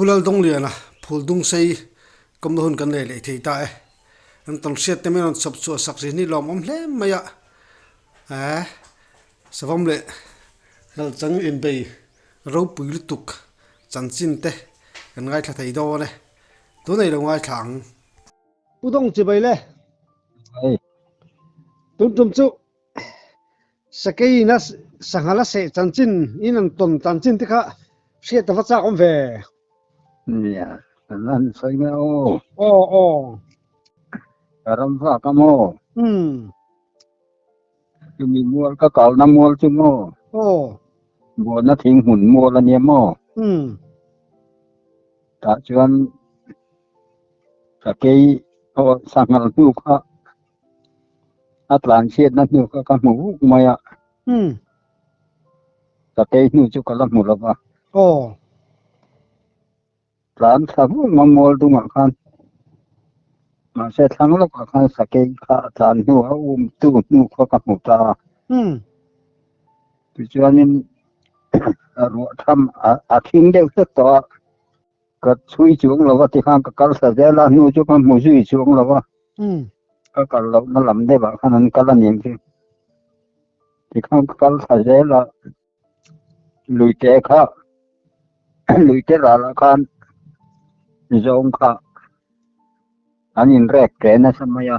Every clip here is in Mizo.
Pu Laldawngliana Phuldungsei kawmna hun kan nei leh thei ta e. An tawn hriat te mai rawn chhawp chhuah sak zin hi lawmawm hle mai a. Eeh savawm leh nalchang inbei ropui lutuk chanchin te kan ngaithla thei dawn e. Tunei lo ngaithla ang. Pu Dawng chibai le. Tun tum chu Sakei ina sangha la seh chanchin in an tawn chanchin te kha hriat a va chak awm ve. Nia, kan han sawi nge aw. Aw aw. Ka ram vak a maw? Umm. Chumi mual ka kalna mual chu maw? Aw. Buana thing hmun mual a nia maw? Umm. Tah chuan sakei aw sanghal hnu kha A tlan chhiatna hnu kha ka hmu vuk mai a. Umm. Ka tei hnu chu ka la hmu lo va. Aw. Tlan thla vuk ma mual dungah khan. Mahse thlang lawkah khan sakei kha a tlan hnu a um tu hnu kha ka hmu ta a. Umm. Tichuanin ruah tham a thing deuh hlek tawh a. Ka chhui chuang lo va tikhan ka kal thla zel a, hnu chu ka hmu zui chuang lo va. Ka kal lohna lam deuhah khan an kal a ni ang chu. Tikhan ka kal thla zel a, luite kha luite ralah khan zawng kha an inrek ṭe nasa mai a,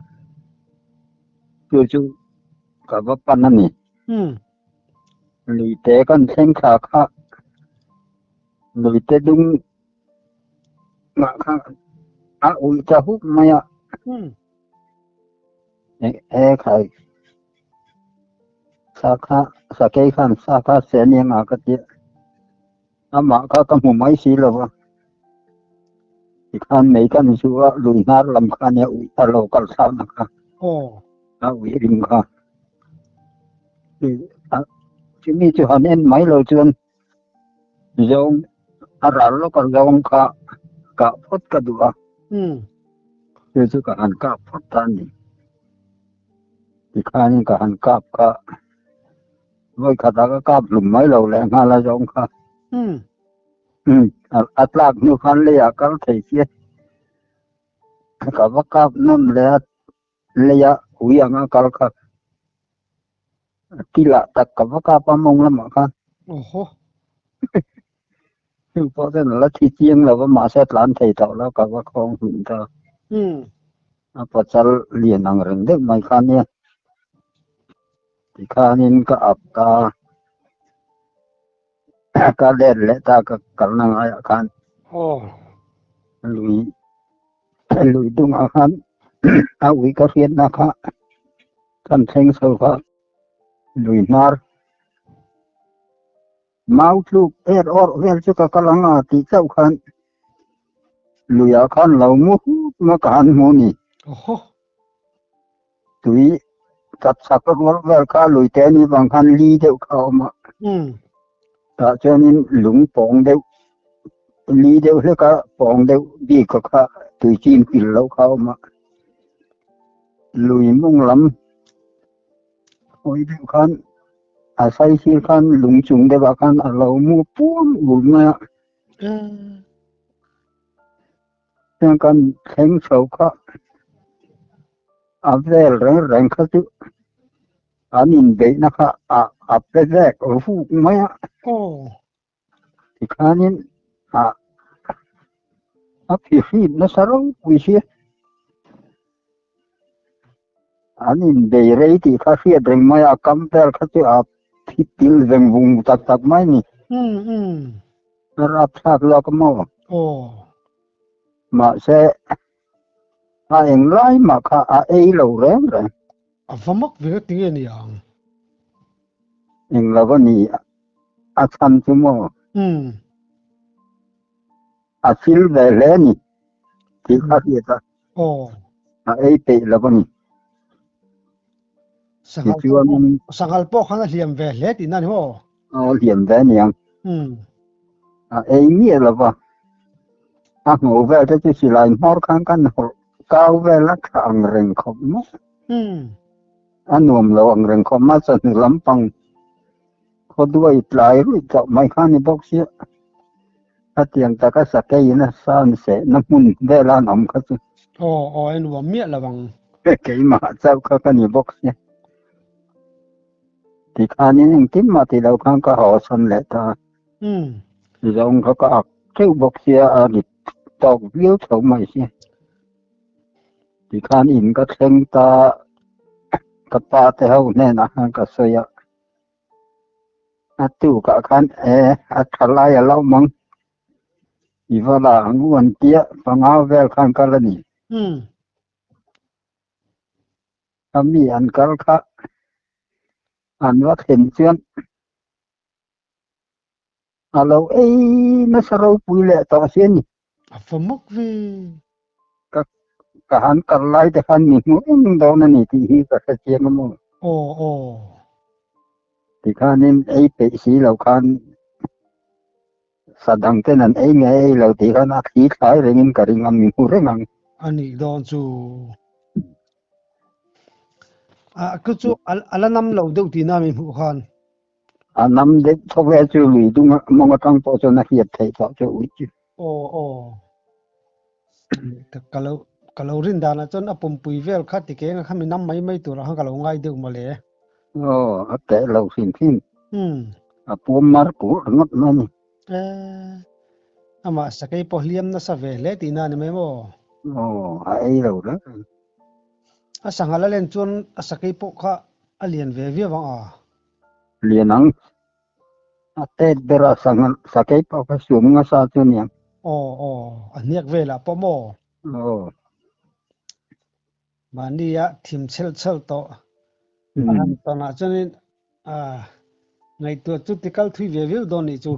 chu chu ka va pan a ni. Luite kan thleng thla kha luite dung mah kha a ui ta huk mai a. E khai sa kha sakei khan sa kha se nia nga ka tia amah kha ka hmu mai si lo va tikhan mei kan zu a lui hnar lam kha nia ui a lo kal thlak na kha a ui rim kha chumi chu han en mai lo chuan Zawng a ral lawk a zawng kha kah phawt ka duh a, chu chu ka han kap phawt ta a ni. Tikhanin ka han kap kha vawi khatah ka kap hlum mai lo leh nghal a zawng kha. A tlak hnu khan leiah kal thei sia ka va kap nawn leh a leia ui anga kal kha. Tilah tak ka va kap a mawng lamah khan. Oho. Chu pawh chuan a la thi chiang lo va mahse a tlan thei tawh lo ka va khawng hmun ta. A pachal lian ang reng deuh mai kha nia. Tikhanin ka up ta. Ka let leh ta ka kalna ngaiah khan. Aw. Lui lui dungah khan a ui ka hriatna kha kan thleng chho kha lui hnar mau tluk er awrh vel chu ka kal ang a tih chauh khan luiah khan lo mu hut ma ka han hmu ni. Oho. Tui chap chak rual vel kha lui te ni vang khan li deuh kha a awm a. Tah chuanin lung pawng deuh li deuh hlek a pawng deuh bik kha tui chim pil loh kha a awm a. Lui mawng lam hawi deuh khan a saisir khan lung chung deuh ah khan a lo mu puam ul mai a. Heng kan thleng chho kha a vel reng reng kha chu an inbeihna kha a a pe vek vuk mai a. Tikhanin a a phihrit nasa ropui hi an inbei rei tih kha hriat reng mai a, kam vel kha chu a thi til veng vung tak tak mai a ni. A rapthlak lawk a maw? Mahse a englai mah kha a ei lo reng reng. A va mak ve ti nge ni ang? Englo a ni a chhan chu maw? A thil ve hle a ni tih kha hriat a, a ei peih lo a ni. Tichuanin. Sanghal pawh khan a hliam ve hle tihna a ni maw? Aw hliam ve a ni ang. A ei miah lo va, a hmuh vel te chu silai hmawr khan kan hawlh kau vel a tha ang reng khawp maw. A nuam lo ang reng khawp mai chawhnu lampang khaw duai tlai ruih tawh mai kha a ni bawk sia. Hetiang taka sakeiin a san sehna hmun vela an awm kha chu. Aw aw a nuam miah lo ang. Keimah chauh kha ka ni bawk sia. Tikhanin engtin mah tih loh khan ka haw sawn leh ta a. Zawng kha ka ak teuh bawk sia a rit tawk viau tho mai sia. Tikhan in ka thleng ta ka pa te ho hnenah khan ka sawi a. A tukah khan e a tha lai a lo mang. I va la ang u an tia panga vel khan kal a ni. A mi an kal kha an va thlen chuan a lo ei nasa ropui leh tawh si a ni. A fa mawk ve. Ka ka han kal lai te khan mi hmu eng dawn a ni tih hi ka hre chiang a maw. Aw aw. Tikhanin ei peih si lo khan sa dang ten an ei nge ei lo tih khan a thli thlai rengin ka ring a mi hmu reng ang. A nih dawn chu. A ku chu a la nam lo deuh tihna mi hmuh khan. A nam deuh tho ve chu lui dung mawng atang pawh chuan a hriat theih tawh chu ui chu. Aw aw. Ka lo ka lo rin danah chuan a pumpui vel kha ti keng a kha mi nam mai mai turah khan ka lo ngai deuh mawle. Aw a teh lo hrim hrim. A puam mar kur ringawt mai a ni. Eh amah sakei pawh hliam nasa ve hle tihna a ni mai maw? Aw a ei lo reng reng. A sangha la len chuan a sakei pawh kha a lian ve viau ang a. Lian ang. A tet ber a sangha sakei pawh kha sum nasa chu aniang. Aw aw a hniak velah pawh maw? Aw. Mahnia thim chhel chhel tawh a han tawnah chuanin a ngaihtuah chu tikal thui ve viau dawn nih chu.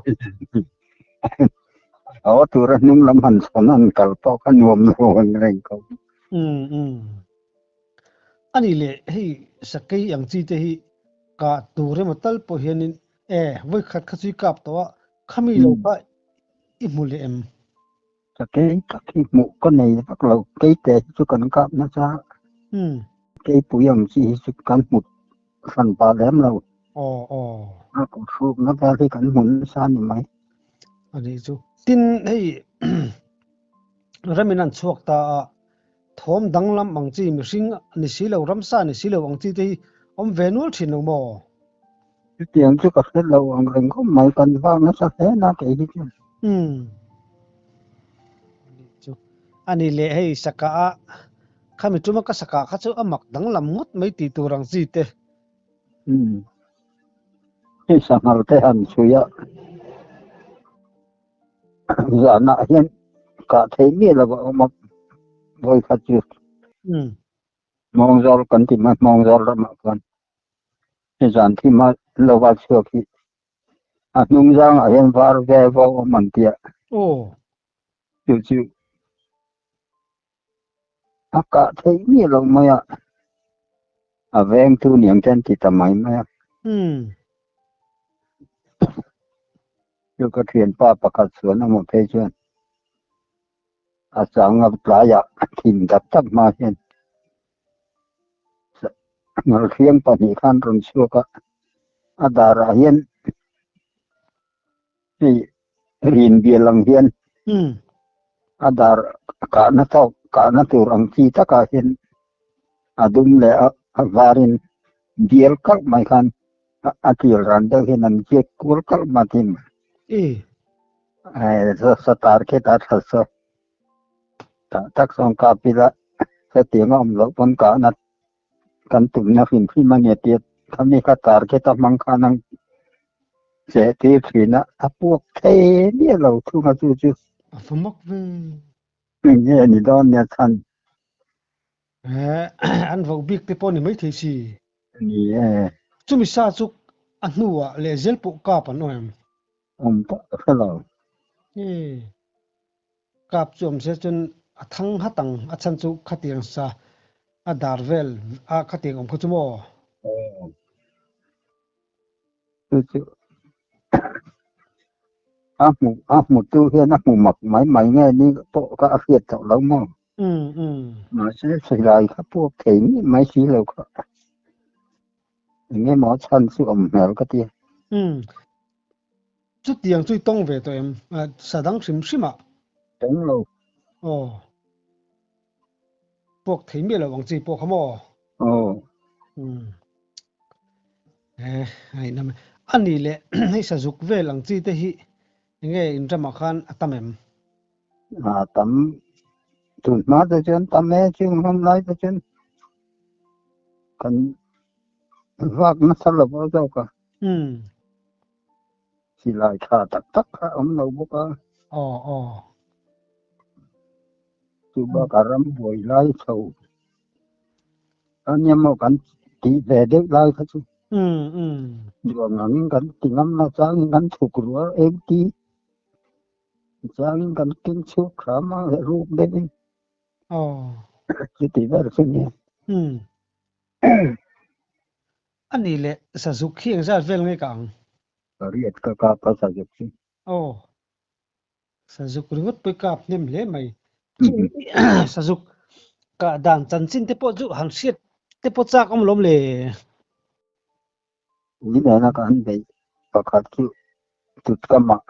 Aw tura hnung lam han chhawn an kal pawh kha nuam lo ang reng ko. Um um. A nih leh hei sakei ang chi te hi kah tur emaw tal pawh hianin e vawikhat kha chu i kap tawh a, khami lo kha i hmu leh em? Sakei tak hi hmuh ka nei vak lo, keite hi chu kan kap nasa. Keipui ang chi hi chu kan hmu hran pah lem lo. Aw aw. A kawthrukna vel hi kan hmu nasa a ni mai. A nih chu. Tin hei remin an chhuak ta a, Thawm danglam ang chi mihring ni si lo, ramsa ni si lo ang chi te hi awm ve nual thin lo maw? Chutiang chu ka hre lo ang reng khawp mai, kan vak nasa hle na kei hi chuan. Umm. Chu ani leh hei saka a khami tuma ka saka kha chu a mak danglam ngawt mai tih tur ang chi te. Umm. Hei sanghal te han chhui a. Zanah hian kah theih miah lo a awm a, vawi khat chu Hmawngzawl kan ti mai, Hmawngzawl ramah khan he zan thim a lova chhuak hi a hnung zangah hian var ve vo awm an tia. Chu chu a kah theih miah lo mai a, a vengtu niang te an ti ta mai mai a. Chu ka thianpa pakhat chuan a hmuh phei chuan a chang a tlaiah a thim tak tak hma hian ngalfiang pahnih khan rawn chhuak a, a darah hian hei rin bial ang hian a dar kahna tawk kahna tur ang chi takah hian a dum leh a varin bial kalh mai khan a kil ran deuh hian an ziak kual kalh mai thin. Sa tar khi ta tha saw tah tak sawn kap ila hetiang a awm loh pawn kahna kan tumna hrim hrim a nia tia khami kha tar khi ta hmang khan ang cheh tir thin a, a puak thei miah lo thung a chu chu. A fa mak ve. Enge a ni dawn nia chhan. An voh bik te pawh ni maithei si. Ni e. Chumi sa chu a hnuah lehzel pawh kap an awm em? Awm pawh ka hre lo. E. Kap chu awm se chuan a thang hat ang, a chhan chu khatiang sa a dar vel a khatiang awm kha chu maw? Aw. Chu chu a hmu a hmutu hian a hmu mak mai mai nge ni pawh kha a hriat tawh lo maw? Mahse silai kha puak thei miah mai si lo kha. Eng emaw chhan chu awm hmel ka ti. Chutiang chu i tawng ve tawh em? Sa dang hrim hrim ah. Tawng lo. Aw. Puak thei miah lo ang chi pawh kha maw? Aw. Umm. Eh, a inawm e. A nih leh hei sazuk vel ang chi te hi enge inramah khan a tam em? A tam. Tun hma te chuan tam e, chung hlawm lai te chuan kan vak nasa lo a zawk a. Umm. Silai tha tak tak kha a awm lo bawk a. Aw aw. Chu bakah ram buai lai chho a nia maw kan tih ve deuh lai kha chu. Umm umm. Duang angin kan ti ngam lo changin kan chhuk rual engti changin kan keng chhuak hram a ruk deuhin. Aw. Chuti ber chu nia. Umm. A nih leh sazuk khi engzat vel nge ka ang? Pariat ka kap a sazuk chu. Aw. Sazuk ringawt pawh i kap hnem hle mai. Sazuk kah dan chanchin te pawh chu han hriat te pawh chak awm lawm le. Ui nena kan beih pakhat chu tutkamah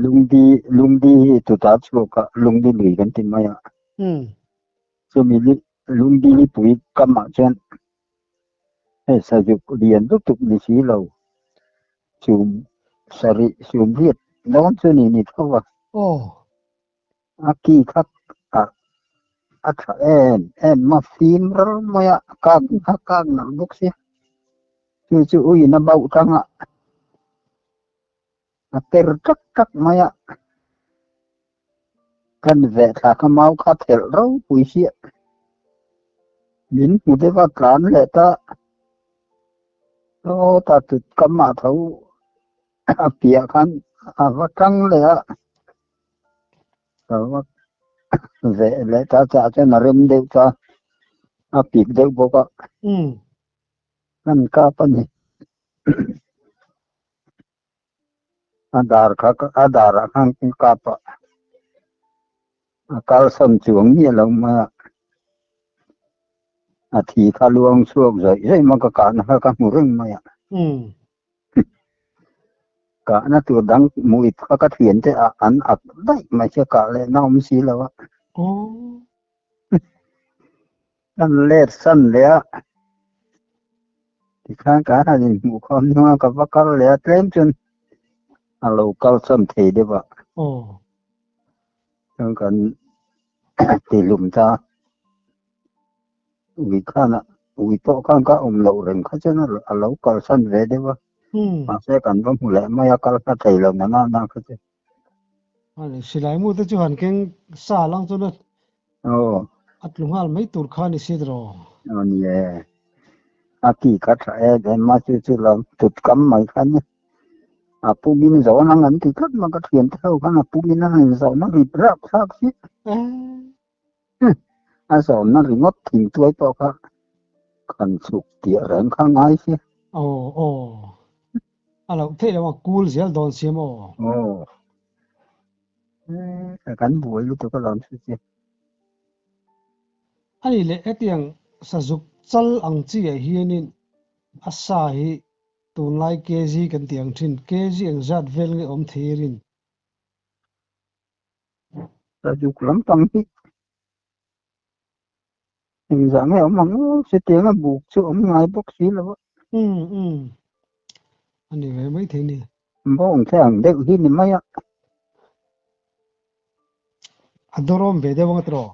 lungdi lungdi hi tutah chhuak a lungdi lui kan ti mai a. Chumi lungdi lipui kamah chuan hei sazuk lian lutuk ni si lo sum sarih sum riat dawn chu ni ni tho a. A ki kha a tha em em a fim ral mai a kak a kak nalh bawk sia chu chu uiin a bauh tang a a per tak tak mai a kan veh thla kha mau kha thelh ropui sia min hmu deuh a tlan leh ta aw ta tut kamah tho a piah khan a va tang leh a. Ka va veh leh ta chah chuan a rem deuh ta a pik deuh bawk a kan kap a ni a dar kha a darah khan kan kap a a kalsawn chuang miah lo mai a a thi kha luang chhuak zawih zawih mai ka kahna kha ka hmu reng mai a. Kahna tur dang hmuh kha ka thian te ah an ak daih mai sia kah leh na awm si lo a. Kan let san leh a, tikhan kan han inhmuh khawm hnung a ka va kal leh a tlem chuan a lo kal cham thei deuh a. Chuan kan tihlum ta. Ui khan a ui pawh khan ka awm loh reng kha chuan a lo kalsan ve deuh a. Mahse kan va hmu leh mai a kal hla thei lo na na kha chu. Silai mu te chu han keng sa lang chuan a a tlu nghal mai tur kha ni si tiraw. Aw ni e. A ki kha tha e then ma chu chu lo tut kam mai kha nia. A pumin zawn ang an ti tlat mai ka thian te ho khan a pumin a han zawn a rip rap thlak si. A zawmna ringawt thingtuai pawh kha kan chhuk tih reng kha ngai sia. Aw aw. A loh theih loh a kul zel dawn sia maw? Aw. E kan buai lutuk a lawm chu che. A nih leh hetiang sazuk chal ang chi ah hianin a sa hi tunlai kg kan tih ang thin kg engzat vel nge awm thei a rin? Sazuk lampang hi engzah nge awm ang aw chutianga buk chu awm ngai bawk si lo a. Umm umm a ni ve mai thei ni. Bawng te ang deuh hi ni mai a. A dawrawm ve deuh ang a tiraw?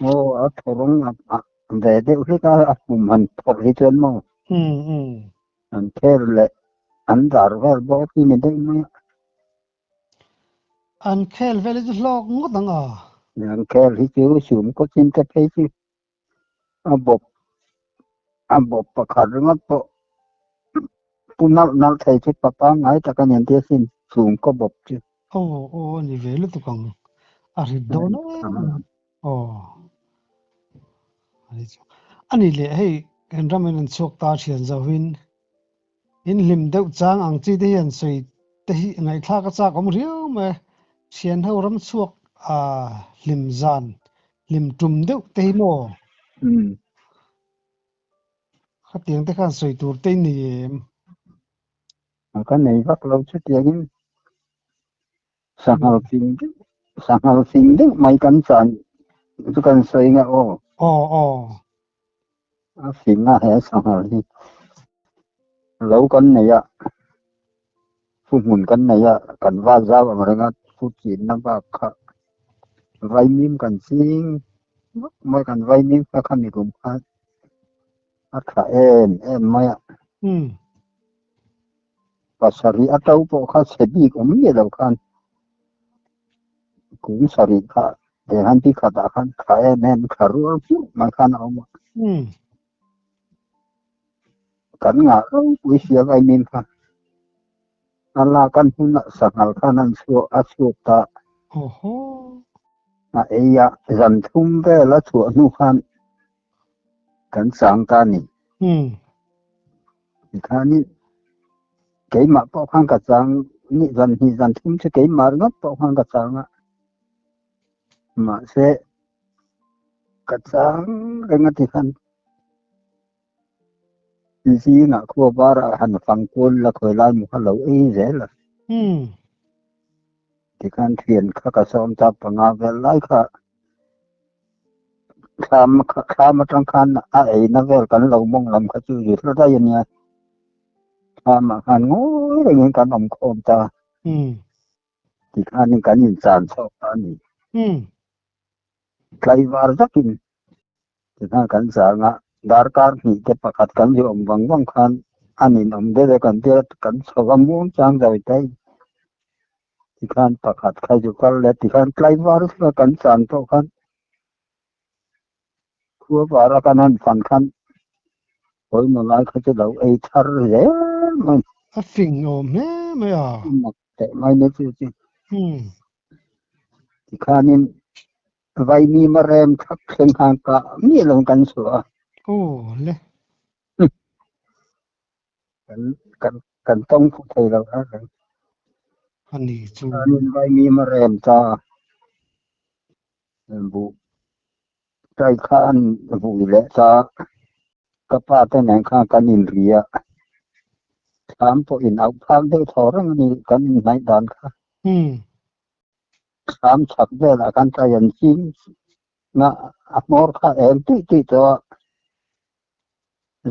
Aw a thawrawng ve deuh hlek a a pum han phawrh hi chuan maw. Umm umm. An khel leh an dar vel bawk hi ni deuh mai a. An khel vel hi chu hlawk ngawt ang a. An khel hi chu sum kawt chin te phei chu a bawp a bawp pakhat ringawt pawh pu nalh nalh thei chu pa pangngai tak a ni an tia sin sum kaw bawp chu. Aw aw a ni ve lutuk ang a rit dawn em aw a ni chu a ni leh hei kan ram in an chhuak ta thian zohin In hlim deuh chang ang chi te hian sawi te hi ngaihthlak a chak awm riau mai a, thian ho ram chhuak a hlim zan hlim tum deuh te hi maw? Khatiang te khan sawi tur te in nei em? Ka nei vak lo chutiangin sanghal fing deuh sanghal fing deuh mai kan chan chu kan sawi nga aw. Aw aw. A fing a he sanghal hi lo kan nei a thuhmun kan nei a kan va zau ang reng a thu chinna bak kha vaimim kan ching vak mai kan vaimim kha khami kum khan a tha em em mai a. Pasarih a to pawh kha chhe bik awm miah lo khan kum sarih kha he han ti khatah khan tha em em tha rual hmuh mai khan a awm a. Kan ngah ropui sia vaimim kha a lak an hunah sanghal khan an chhuak a chhuak ta. A ei a zan thum vel a chhuah hnu khan kan chang ta a ni. Tikhanin keimah pawh khan ka chang ni zan hnih zan thum chu keimah ringawt pawh khan ka chang a. Mahse ka chang reng a tikhan zingah khua varah han fang kual la khawi lai maw kha lo ei zel a. Tikhan thian kha ka sawm ta panga vel lai kha Thlam thlam atang khan a eina vel kan lo mawng lam kha chu zir hla daih a nia. Thlamah khan ngawi rengin kan awm khawm ta. Tikhanin kan inchan chhuak ta a ni. Tlaivar zakin tikhan kan chang a, darkar hnih te pakhat kan zu awm vang vang khan a ninawm deuh e kan tia kan chho a muang chang zau daih. Tikhan pakhat kha zu kal leh tikhan tlaivar kha kan chan pawh khan khua vara kan han fan khan pawimawh lai kha chu lo ei thar zel mai. A fing awm hle mai a. Mak teh mai ni chu chu. Tikhanin vaimim a rem thak thleng khan kah miah lo kan chhuah a. Aw le. Kan kan kan tawng pawh thei lo a reng. A ni chu. An in vai mi ma rem ta. Buh tai kha an vui leh ta. Ka pa te nen khan kan in ri a. Thlam pawh in auh phak deuh thaw reng a ni kan in hnaih dan kha. Thlam chhak velah khan tai an ching nga a hmawr kha eng tih tih tawh a.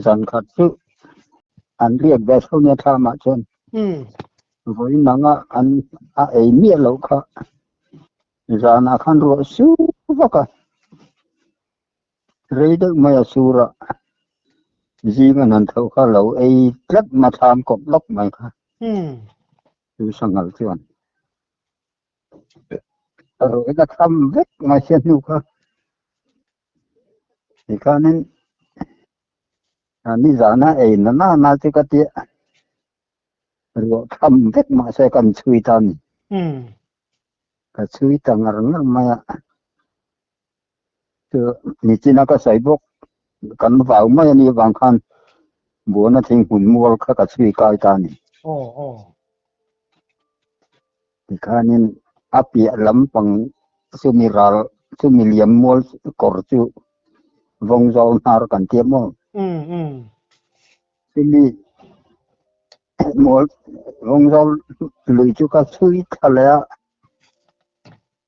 Zan khat chu an riak ve tho nia thlamah chuan vawiin anga an a ei miah loh kha zanah khan ruah su vak a, rei deuh mai a sur a, zing an han tho kha lo ei tlat ma thlam kawp lawk mai kha chu sanghal chuan ruahin a tham vek mai sia hnu kha. Tikhanin nizana ei na na na chu ka tia ruah tham vek mahse kan chhui ta a ni. Ka chhui ta ngar ngar mai a. Chu nichina ka sawi bawk kan vau mai a nih avang khan buana thing hmun mual kha ka chhui kai ta a ni. Tikhanin a piah lampang chumi ral chumi liam mual kawr chu vawng zawl hnar kan tia maw? Chumi mual vawng zawl lui chu ka chhui thla leh a,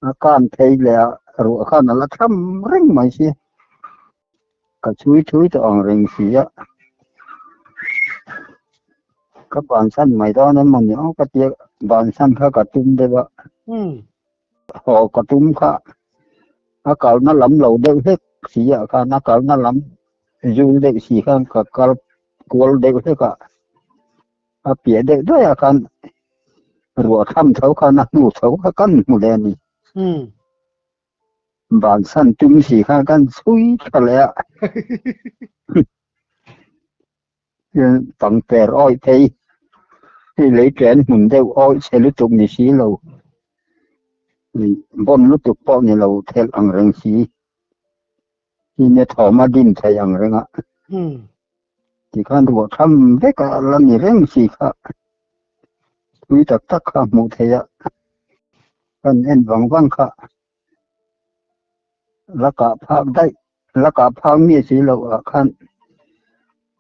a kan phei leh a, ruah khan a la tham reng mai si. Ka chhui thui tawh ang reng si a, ka bansan mai dawn em mawni aw ka tia bansan kha ka tum deuh a, haw ka tum kha a kalna lam lo deuh hlek si ah khan a kalna lam zul deuh si khan ka kal kual deuh hlek a, a piah deuh daih ah khan ruah tham tho khan a hnu tho kha kan hmu leh a ni. Bansan tum si kha kan chhui tha leh a. Pangper awih phei hei lei ṭen hmun deuh awih chhe lutuk ni si lo. Bon lutuk pawh ni lo thelh ang reng si. Hi nia thawm a din thei ang reng a. Tikhan ruah tham vek a la ni reng si kha. Tui tak tak kha hmuh theih a. Kan en vang vang kha la kah phak daih la kah phak miah si loh ah khan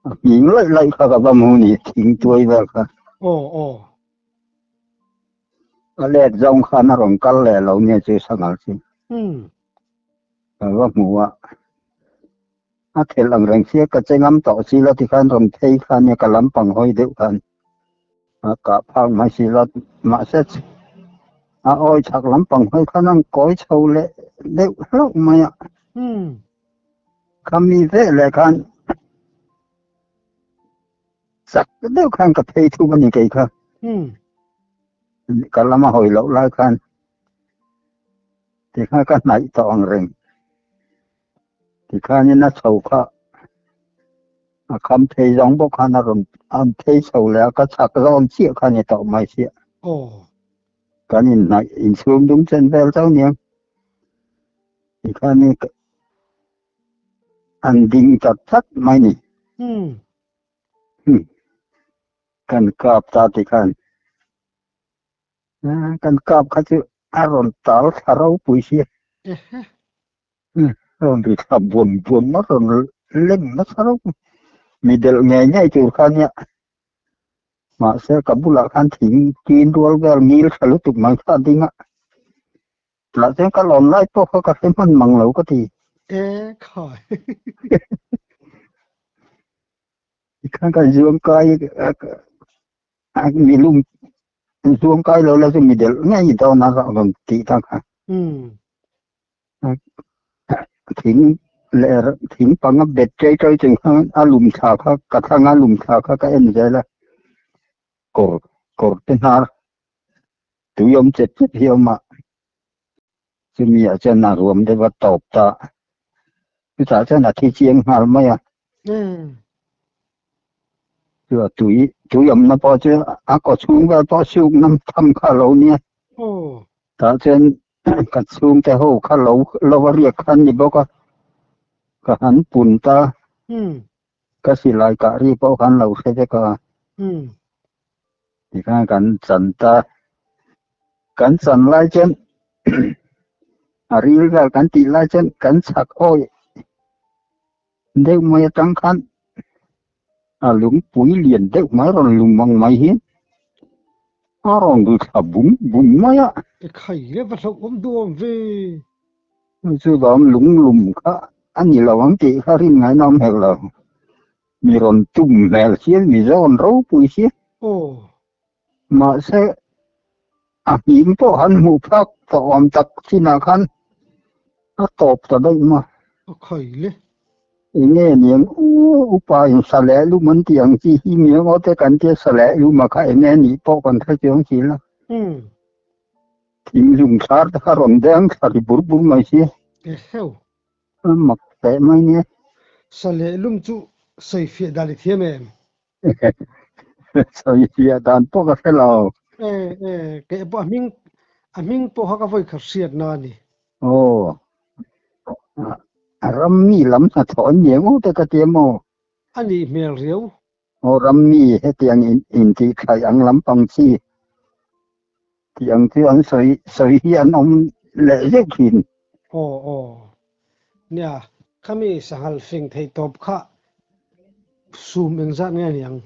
a hming laih laih kha ka va hmu ni thing tuai vel kha. Aw aw. A let zawng khan a rawn kal leh lo nia chu sanghal chu. Umm. Ka va hmu a, a thelh ang reng sia ka che ngam tawh si la tikhan rawn phei kha nia ka lampang hawi deuh khan a kah phak mai si la mahse a awi chhak lampang hawi khan an kawi chho leh deuh hlauh mai a. Umm. Khami veh leh khan chak deuh khan ka phei thung a ni kei kha. Umm. Ka lama hawi loh lai khan tikhan ka hnaih tawh ang reng. Tikhanin a chho kha a kham thei zawng bawk khan a rawn an phei chho leh a, ka chhak zawn chiah kha a ni tawh mai sia. Aw. Kan inhnaih inchhung dum chen vel chauh nia. Tikhanin an ding chat chat mai ni. Umm. Kan kap ta tikhan. Kan kap kha chu a rawn tal thla ropui sia. Ehe. Rawn ri thla buan buan a rawn leng nasa ropui. Mi delh ngei ngei tur kha nia. Mahse ka bulah khan thing tin rual vel ngil tha lutuk mai kha a ding a. Tah chuan ka lawm lai pawh kha ka hre hman mang lo ka ti. E khai. Tikhan ka zuam kai mi lum zuam kai lo la chu mi delh ngei dawn a rawn tih ta kha. Thing leh thing panga bet chei chei chung khan a lum thla kha ka thlang a lum thla kha ka en zel a kawr kawr te hnar tui awm chet chet hi a awm a chumi ah chuan a ruam deuh a tawp ta chutah chuan a thi chiang nghal mai a chu a tui tui awmna pawh chu a kaw chhung vel pawh suk nam tham kha a lo nia. Tah chuan ka chhungte ho kha lo lo a riak kha an ni bawk a, ka han pun ta. Ka silai kah ri pawh khan lo hre vek a. Tikhan kan chan ta. Kan chan lai chuan a ril vel kan tih lai chuan kan chhak awi deuh mai atang khan a lungpui lian deuh mai rawn lum ang mai hi a rawn ri thla bum bum mai a. E khai le va hlauh awm duh awm ve. Chu vang lung lum kha a ni lo ang tih kha rin ngaina awm hek lo. Mi rawn tum hmel sia, mi zawn ropui sia. Aw. Mahse a hnim pawh han hmuh phak tawh awm tak chinah khan a tawp ta daih maw. A khai le. Enge niang u upa in sa leh lum an tih ang chi hi mi angaw te kan tia sa leh lum a kha enge nih pawh kan hre chiang si lo. Thing lung thlar te kha rawn deng thla ri bur bur mai si. Eheu. A mak teh mai nia. Sa leh lum chu sawi fiah dan i thiam em? Sawi fiah dan pawh ka hre lo. E e kei pawh a hming a hming pawh kha ka vawi khat hriat na a ni. Aw a ram mi lam hnathawh an ni ang aw te ka ti em aw? A nih hmel riau. Aw ram mi hetiang in intih thlaih ang lampang chi tih ang chu an sawi sawi hi an awm leh zeuh thin. Aw aw. Nia, khami sanghal fing theih tawp kha sum engzat nge ni ang?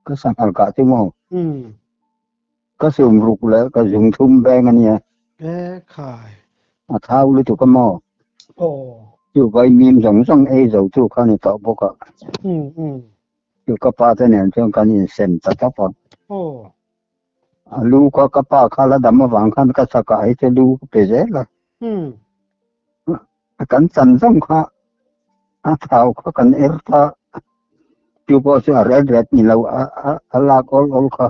Ka sanghal kah chu maw? Umm. Ka sum ruk leh ka zung thum veng a nia. E khai. A thau lutuk a maw? Aw. Chu vaimim zawng zawng ei zo tu kha ni tawh bawk a. Umm umm. Chu ka pa te nen chuan kan insem ta tawp a. Aw. A lu kha ka pa kha la dam avang khan ka chakah hi chu lu ka pe zel a. Umm. Kan chan zawng kha a thau kha kan er ta. Chu pawh chu a ret ret ni lo a lak awl awl kha.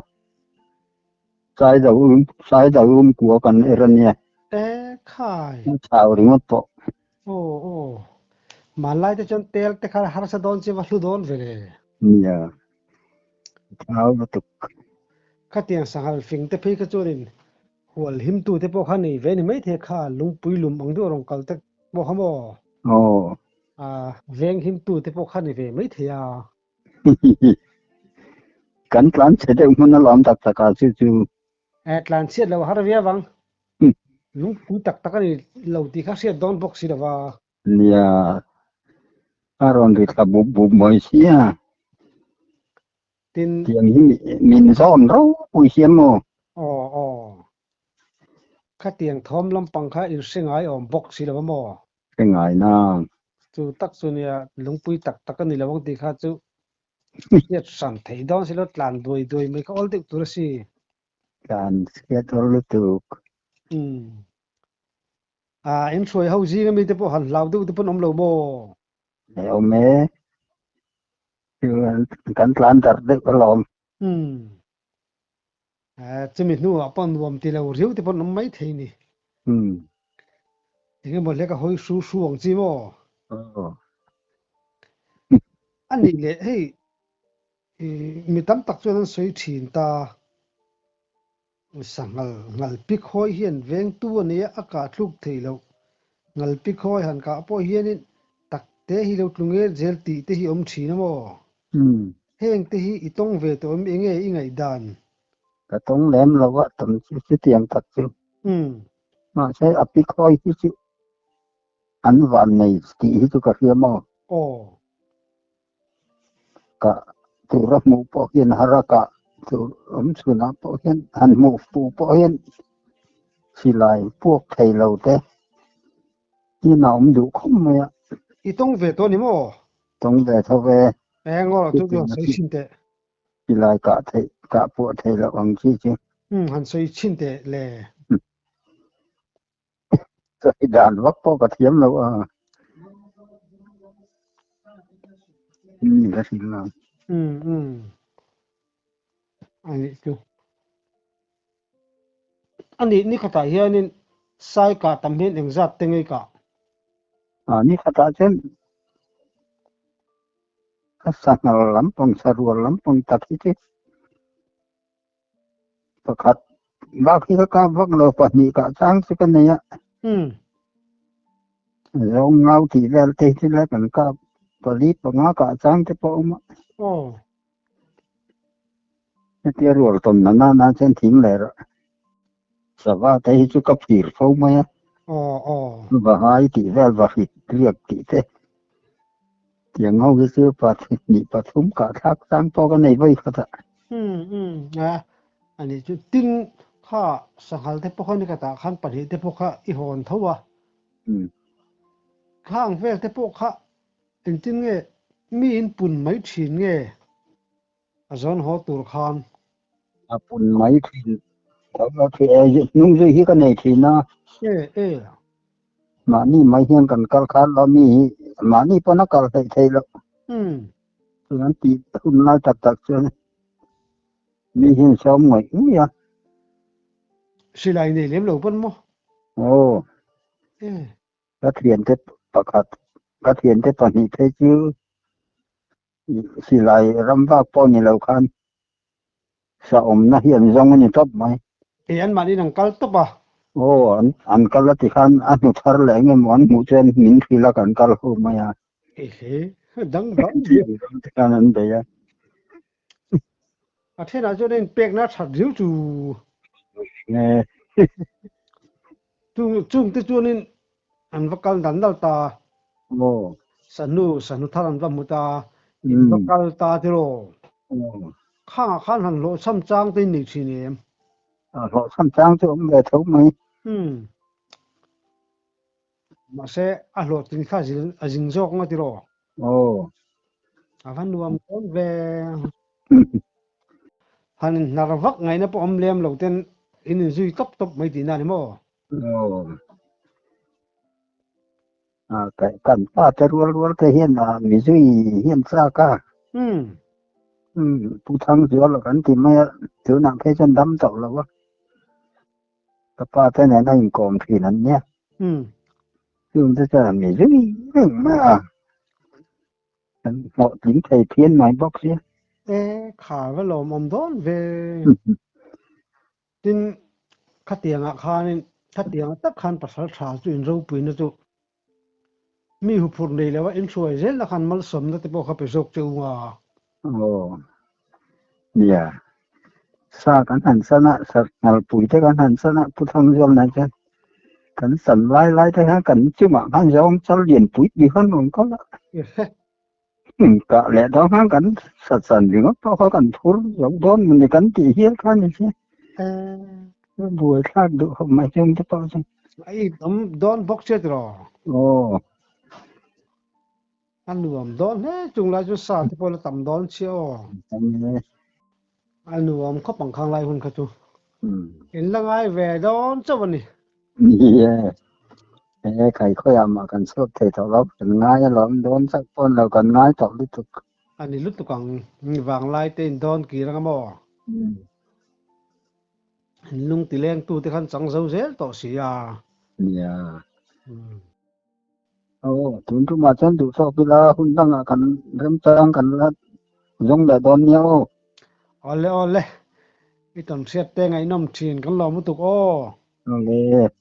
Sai do um sai do um kua kan er a nia. E khai. A thau ringawt pawh. Aw aw. Hmanlai te chuan tel te kha harsa dawn chi va hlu dawn ve le. Nia. Thau lutuk. Khatiang sanghal fing te phei kha chuanin hual himtu te pawh kha nei ve ni maithei kha lungpui lum ang deuh a rawn kal te pawh kha maw? Aw. Veng himtu te pawh kha ni ve maithei a. Kan tlan chhe deuh hmun alawm tak tak ah chu chu. Tlan chhiat lo har viau ang. Lungpui tak tak a ni lo tih kha hriat dawn bawk si lo va. Nia, a rawn ri thla bup bup mawi sia. Tin. Tiang hi min zawn ropui hian maw? Aw aw. Khatiang thawm lampang kha in hre ngai awm bawk si lo a maw? Hre ngai nang. Chu tak chu nia, lungpui tak tak a ni lo ang tih kha chu hriat hran theih dawn si lo, tlan duai duai mai kha awl deuh tur a si. Tlan chhiat awl lutuk. Umm. Ah, in hruai ho zing ami te pawh han hlau deuh te pawn awm lo maw? Nei awm e. Kan tlan darh deuh alawm. Umm. Eh, chumi hnuah pawh nuam ti lo riau te pawn awm mai thei ni. Umm. Eng emaw hlek a hawi hru hru ang chi maw? Aw. A nih leh hei mi tam tak chuan an sawi thin ta. Sanghal ngalpi khawi hian vengtu a nei a, a kah thluk theih loh. Ngalpi khawi han kah pawh hianin takte hi lo tlu ngel zel tih te hi awm thin a maw? Heng te hi i tawng ve tawh em enge i ngaihdan? Ka tawng lem lo a, tam chu chutiang tak chu. Mahse a pi khawi hi chu an van nei tih hi chu ka hria maw? Aw. Kah tura hmuh pawh hian har a kah tur awm chhunah pawh hian han hmuh fuh pawh hian silai puak thei lo te hian a awm duh khawp mai a. I tawng ve tawh a ni maw? Tawng ve tho ve. Eng aw chu chu han sawi chhin teh. Silai kah theih kah puah thei loh ang chi chu. Umm han sawi chhin teh le. Sawi dan vak pawh ka thiam lo a. Umm ka hrilh lo. Umm umm anih chu. Anih ni khatah hianin sai kah tam hian engzat te ngei kah? A ni khatah chuan ka sanghal lampang sarual lampang tak hi chu Pakhat bak hi ka kap vak lo, pahnih kah chang chu ka nei a. Zawng ngau tih vel te hi chu lai kan kap pali panga kah chang te pawh a awm a. Hetia rual tawn na nana chuan thing leh sava te hi chu ka phir fo mai a. Vahai tih vel vahrit riak tih te tiang ho hi chu pahnih pathum kah thlak chang pawh ka nei vawi khat a. Umm umm a ani chu tin kha sanghal te pawh kha ni khatah khan pahnih te pawh kha i hawn tho a. Kha ang vel te pawh kha engtin nge mi in pun mai thin nge a zawn haw tur khan. A pun mai thin tho lo thin e hnung zui hi ka nei thin a. E e. Mahni mai hian kan kal khan lo mi hi mahni pawn a kal hleih theih loh. Chuan tih hun lai tak tak chuan mi hian sawm ngawih ngawih a. Silai nei lem lo pawn maw? Aw. E. Ka thiante pakhat ka thiante pahnih phei chu Silai ram vak pawh ni lo khan sa awmna hi an zawng a ni tawp mai. Ih an mahni an kal tawp a. Aw an an kal a ti khan a hnu thar leh eng emaw an hmuh chuan min hrilh a kan kal ho mai a. Ehe dang dang ve. Ti khan an bei a. A thenah chuan a inpekna a that riau chu. Nge. Chung chungte chuanin an va kal dal dal ta. Aw. Sahnu sahnu thar an va hmu ta. In va kal ta tiraw. Aw. Khangah khan han hlawhchham chang te in nei thin em? A hlawhchham chang chu awm ve tho mai. Umm. Mahse a hlawhtling kha a zing zawk nga tiraw? Aw. A va nuam dawn ve. Han inhnar vak ngaihna pawh awm lem lo ten in inzui tawp tawp mai tihna a ni maw? Aw. A kan pa te rual rual te hian a mi zui hian chak a. Umm. Umm Pu Thangzuala kan ti mai a, tunah phei chuan dam tawh lo a. Ka pa te nen a inkawm thin an nia. Chung te chuan mi zui reng mai a. Kan hlawhtling thei phian mai bawk sia. E, kha va lawmawm dawn ve. Tin, khatiangah khanin, khatiangah tak khan pasal tha chu in ropuina chu mi huphurh nei lova in hruai zel na khan malsawmna te pawh kha pe zawk che u nga. Aw, nia. Sa kan han san a, sa ngalpui te kan han san a, Pu Thangzualna chuan kan san lai lai te khan kan chungah khan zawng chal lian pui pui khan rawn kal a. Kah leh dawn khan kan sa chan ringawt pawh kha kan phur zo dawn mawni kan tih hial kha ni che. Buai thlak duh khawp mai chung te pawh chu. A it awm dawn bawk che tiraw? Aw. A nuam dawn hle chung lai chu sa te pawh la tam dawn chiah aw. Tam hle. A nuam khawp ang khang lai hun kha chu. In la ngai ve dawn chauh a ni. Ni e. He khai khawiah mah kan chhuak thei tawh lo. Kan ngai alawm dawn chauh pawn lo kan ngai tawh lutuk. A ni lutuk ang. Vanglai te in dawn kir anga maw? In lung ti leng tu te khan chang zo zel tawh si a. Nia. Aw, tun tumah chuan duh tawk ila hun dangah kan remchang kan la zawng leh dawn nia aw. Awle awle, i tawn hriat te ngaihnawm thin kan lawm lutuk aw. Awle.